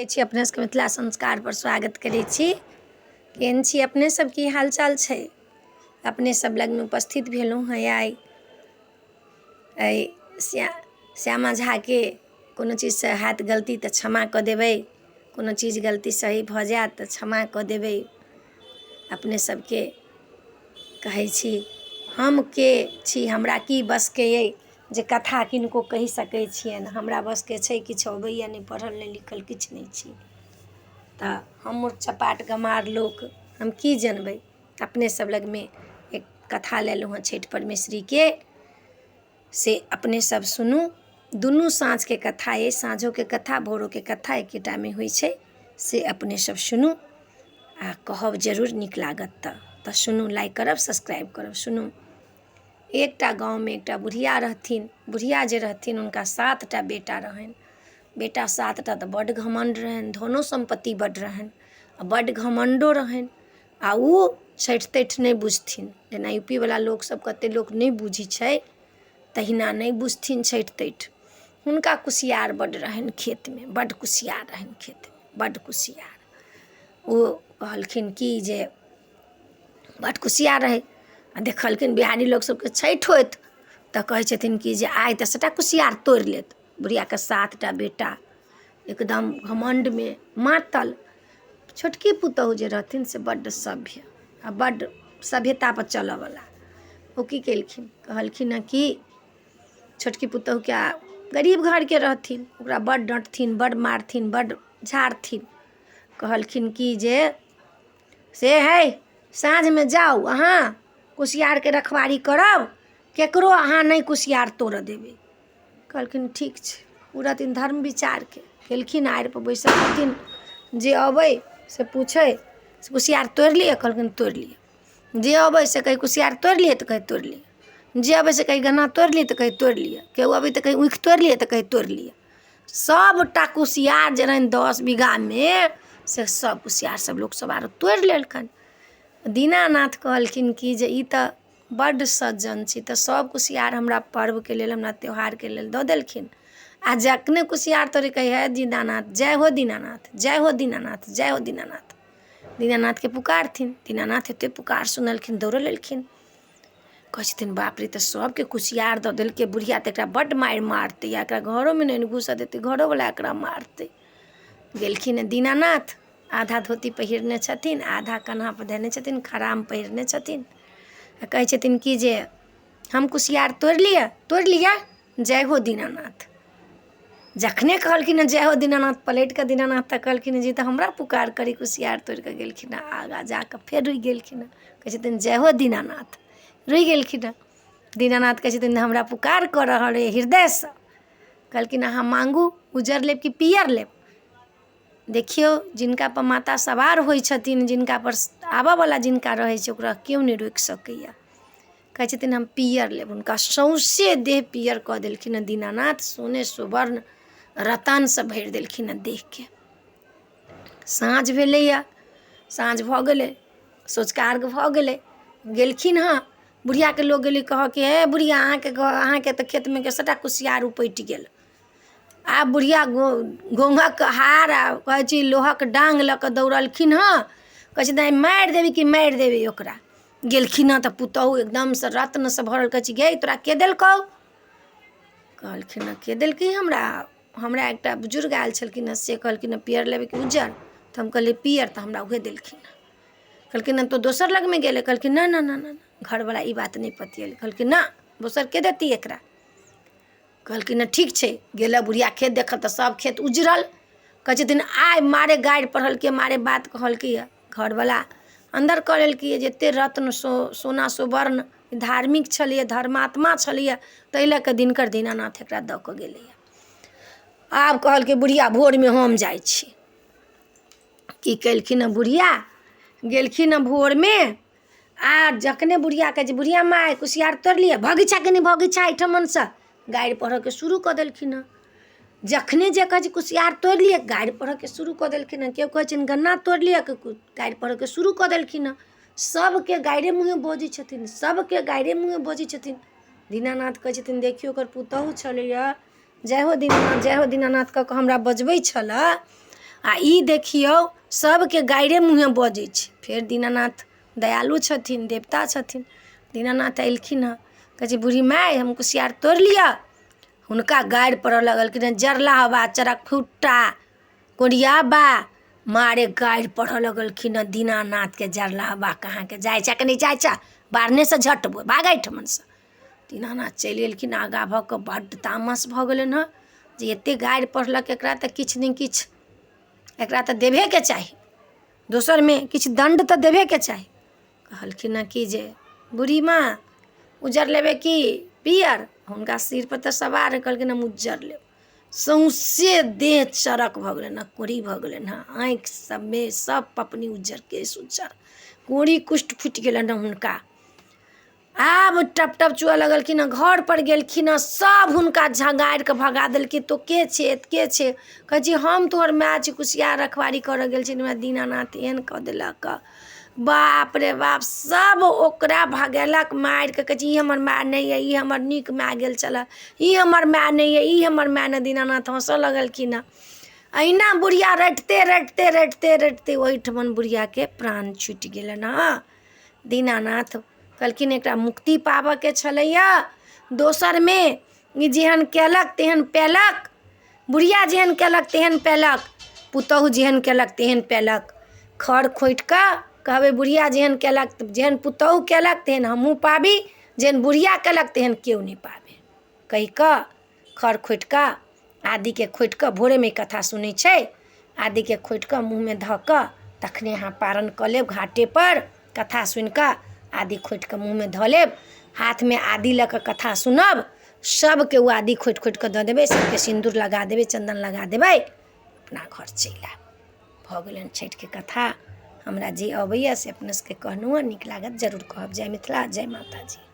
छी अपने सबके मिथिला संस्कारपर स्वागत करै छी। केहन छी अपने सब, की हाल चाल छै? अपने सब लगमे उपस्थित भेलहुँ हेँ आइ एहि श्यामा झाके। कोनो चीजसँ हैत गलती तऽ क्षमा कऽ देबै, कोनो चीज गलती सही भऽ जायत तऽ क्षमा कऽ देबै। अपने सबके कहै छी, हम के छी, हमरा की बसके अइ जे कथा किनको कहि सकै छियनि? हमरा बसके छै किछु अबैए नहि, पढ़ल नहि लिखल किछु नहि छी, तऽ हम मूर्ख चपाट गमार लोक, हम की जनबै? अपने सब लगमे एक कथा लेलहुँ हँ छठि परमेश्वरीके, से अपने सब सुनू। दुनू साँझके कथा अइ, साँझोके कथा भोरोके कथा एकेटामे होइ छै। से अपने सब सुनू आ कहब जरूर नीक लागत तऽ सुनू, लाइक करब, सब्सक्राइब करब। सुनू, एकटा गाँवमे एकटा बुढ़िया रहथिन। बुढ़िया जे रहथिन, हुनका 7टा बेटा रहनि। बेटा 7टा तऽ बड्ड घमण्ड रहनि, धनो सम्पत्ति बड्ड रहनि आ बड्ड घमण्डो रहनि। आ ओ छठि तठि नहि बुझथिन, जेना यू पी वला लोकसभ कतेक लोक नहि बुझै छै, तहिना नहि बुझथिन छठि तठि। हुनका कुसियार बड्ड रहनि खेतमे, बड्ड कुसियार रहनि खेतमे, बड्ड कुसियार। ओ कहलखिन कि जे बड्ड कुसियार रहै आ देखलखिन बिहारी लोक सबके छठि होइत तऽ कहै छथिन कि जे आइ तऽ सबटा कुसियार तोड़ि लेत। बुढ़ियाके 7टा बेटा एकदम घमण्डमे मातल। छोटकी पुतोहु जे रहथिन से बड्ड सभ्य आ बड्ड सभ्यतापर चलऽवला। ओ की केलखिन? कहलखिन हँ कि छोटकी पुतोहुके, गरीब घरके रहथिन, ओकरा बड्ड डँटथिन, बड्ड मारथिन, बड्ड झाड़थिन। कहलखिन कि जे से हइ, साँझमे जाउ अहाँ, कुसियारके रखवारी करब, ककरो अहाँ नहि कुसियार तोड़ऽ देबै। कहलखिन ठीक छै। ओ रहथिन धर्म विचारके। गेलखिन, आड़िपर बैसल रहथिन। जे अबै से पूछै, से कुसियार तोड़ि लिअ? कहलखिन तोड़ि लिअ। जे अबै से कहै, कुसियार तोड़ि लिअ? तऽ कहै तोड़ि लिअ। जे अबै से कहै, गन्ना तोड़ि लिअ? तऽ कहै तोड़ि लिअ। केओ अबै तऽ कहै, ऊखि तोड़ि लिअ? तऽ कहै तोड़ि लिअ। सभटा कुसियार जे रहनि 10 बीघामे, से सभ कुसियार सभ लोकसभ आरो तोड़ि लेलकनि। दीनानाथ कहलखिन कि जे ई तऽ बड्ड सज्जन छी, तऽ सभ कुसियार हमरा पर्वके लेल, हमरा त्यौहारके लेल दऽ देलखिन। आ जखने कुसियार तोड़ै, कहै हे दीनानाथ, जय हो दीनानाथ, जय हो दीनानाथ, जय हो दीनानाथ। दीनानाथके पुकारथिन। दीनानाथ एतेक पुकार सुनलखिन, दौड़ल एलखिन। कहै छथिन, बाप रे, तऽ सभके कुसियार दऽ देलकै, बुढ़िया तऽ एकरा बड्ड मारि मारतै आ एकरा घरोमे नहि घुसऽ देतै, घरोवला एकरा मारतै। गेलखिन दीनानाथ, आधा धोती पहिरने छथिन, आधा कन्हापर धेने छथिन, खराम पहिरने छथिन आ कहै छथिन कि जे हम कुसियार तोड़ि लिअ? तोड़ि लिअ, जय हो दीनानाथ। जखने कहलखिन हँ जय हो दीनानाथ, पलटि कऽ दीनानाथ तऽ कहलखिन जे तऽ हमरा पुकार करी। कुसियार तोड़ि कऽ गेलखिन हँ, आगाँ जा कऽ फेर रुकि गेलखिन हँ। कहै छथिन जय हो दीनानाथ, रुकि गेलखिन हँ। दीनानाथ कहै छथिन हमरा पुकार कऽ रहल अइ हृदयसँ। कहलखिन अहाँ माँगू, उज्जर लेब कि पियर लेब? देखियौ, जिनकापर माता सवार होइ छथिन, जिनकापर आबयवला जिनका रहै छै, ओकरा केओ नहि रोकि सकैए। कहै छथिन हम पियर लेब। हुनका सौँसे देह पियर कऽ देलखिन हँ दीनानाथ, सोने सुवर्ण रतनसँ भरि देलखिन हँ देहके। साँझ भेलैए, साँझ भऽ गेलै, सँझुका अर्घ भऽ गेलै। गेलखिन हँ, बुढ़ियाके लोक गेलै कहऽ कि हे बुढ़िया, अहाँके अहाँके तऽ खेतमे के सभटा कुसियार उपटि गेल। आब बुढ़िया गोङ्गक हार आ कहै छी लोहक डाङ्ग लऽ कऽ दौड़लखिन हँ। कहै छथिन आइ मारि देबै कि मारि देबै ओकरा। गेलखिन हँ तऽ पुतहु एकदमसँ रत्नसँ भरल। कहै छै गे, तोरा के देलकौ? कहलखिन हँ के देलकै हमरा? हमरा एकटा बुजुर्ग आयल छलखिन हँ, से कहलखिन हँ पियर लेबै कि उज्जर? तऽ हम कहलियै पियर, तऽ हमरा उएह देलखिन हँ। कहलखिन हँ तो दोसर लगमे गेलै? कहलखिन ना ना ना ना। घरवला ई बात नहि पतिएलै। कहलखिन ना, दोसर के देती एकरा? कहलखिन हँ ठीक छै। गेलै बुढ़िया खेत देखऽ तऽ सब खेत उजरल। कहै छथिन आइ मारे गारि पढ़लकै, मारे बात कहलकै। घरवला अन्दर कऽ लेलकै जते रत्न सोना सुवर्ण। धार्मिक छलैए, धर्मात्मा छलैए, ताहि लऽ कऽ दिनकर दीनानाथ एकरा दऽ कऽ गेलैए। आब कहलकै बुढ़िया भोरमे हम जाइ छी। की केलखिन हँ बुढ़िया? गेलखिन हँ भोरमे आ जखने बुढ़िया कहै छै बुढ़िया माय, कुसियार तोड़ि लिअ? भगै छा कि नहि भगै छा एहिठमनसँ? गारि पढ़ऽके शुरू कऽ देलखिन हँ। जखने जे कहै छै कुसियार तोड़ि लिअ, गारि पढ़ऽके शुरू कऽ देलखिन हँ। केओ कहै छनि गन्ना तोड़ि लिअ, गारि पढ़ऽके शुरू कऽ देलखिन हँ। सभके गाइरे मुँहे बजै छथिन, सभके गाइरे मुँहे बजै छथिन। दीनानाथ कहै छथिन देखियौ, ओकर पुतहु छलैए, जय हो दीनानाथ, जय हो दीनानाथ कऽ कऽ हमरा बजबै छलए। आ ई देखियौ सभके गाइरे मुँहे बजै छै। फेर दीनानाथ दयालु छथिन, देवता छथिन। दीनानाथ एलखिन हँ, कहै छै बूढ़ी माय, हम कुसियार तोड़ि लिअ। हुनका गारि पढ़ऽ लगलखिन हँ, जरलाहबा, चरकफुट्टा, कोरियाबा, मारे गारि पढ़ऽ लगलखिन हँ दीनानाथके। जरलाहबा कहाँके, जाइ छऽ कि नहि जाइ छऽ? बारनेसँ झटबो, भाग एहिठमनसँ। दीनानाथ चलि गेलखिन आगाँ भऽ कऽ। बड्ड तामस भऽ गेलनि हँ जे एतेक गारि पढ़लक, एकरा तऽ किछु ने किछु एकरा तऽ देबहेके चाही, दोसरमे किछु दण्ड तऽ देबहेके चाही। कहलखिन हँ कि जे बूढ़ी माँ, उज्जर लेबै कि पियर? हुनका सिरपर तऽ सवार। कहलखिन हम उज्जर लेब। सौँसे देह चरक भऽ गेलनि हँ, कोढ़ी भऽ गेलनि हँ, आँखि सभमे सभ पपनी उज्जर, केश उज्जर, कोढ़ी कुष्ठ फुटि गेलनि हँ हुनका। आब टप टप चुअऽ लगलखिन हँ। घरपर गेलखिन हँ, सभ हुनका झगाड़ि कऽ भगा देलखिन। तो के छै, के छै? कहै छी हम तोहर माय छी, कुसियार रखवारी करऽ गेल छी, हमरा दीनानाथ एहन कऽ देलक। बाप रे बाप, सभ ओकरा भगेलक मारि कऽ। कहै छै ई हमर माय नहि अइ, ई हमर नीक माय गेल छलए, ई हमर माय नहि अइ, ई हमर माय नहि। दीनानाथ हँसऽ लगलखिन हँ। अहिना बुढ़िया रटिते रटिते रटिते रटिते ओहिठमन बुढ़ियाके प्राण छुटि गेलनि हँ। दीनानाथ कहलखिन एकरा मुक्ति पाबऽके छलैए। दोसरमे ई जेहन केलक तेहन पेलक। बुढ़िया जेहन केलक तेहन पेलक, पुतहु जेहन केलक तेहन पेलक। खर खोँटि कऽ कहबै, बुढ़िया जेहन केलक, जेहन पुतहु केलक तेहन हमहूँ पाबी, जेहन बुढ़िया केलक तेहन केओ नहि पाबै, कहि कऽ खर खोँटि कऽ आदिके खोँटि कऽ भोरेमे ई कथा सुनै छै। आदिके खोँटि कऽ मुँहमे धऽ कऽ तखने अहाँ पारन कऽ लेब। घाटेपर कथा सुनि कऽ आदि खोँटि कऽ मुँहमे धऽ लेब, हाथमे आदि लऽ कऽ कथा सुनब, सभके ओ आदि खोँटि खोँटि कऽ दऽ देबै, सभके सिन्दूर लगा देबै, चन्दन लगा देबै, अपना घर चलि आयब। भऽ गेलनि छठिके कथा। हमरा जे अबैए से अपने सबके कहलहुँ हँ। नीक लागत जरूर कहब। जय मिथिला, जय माताजी।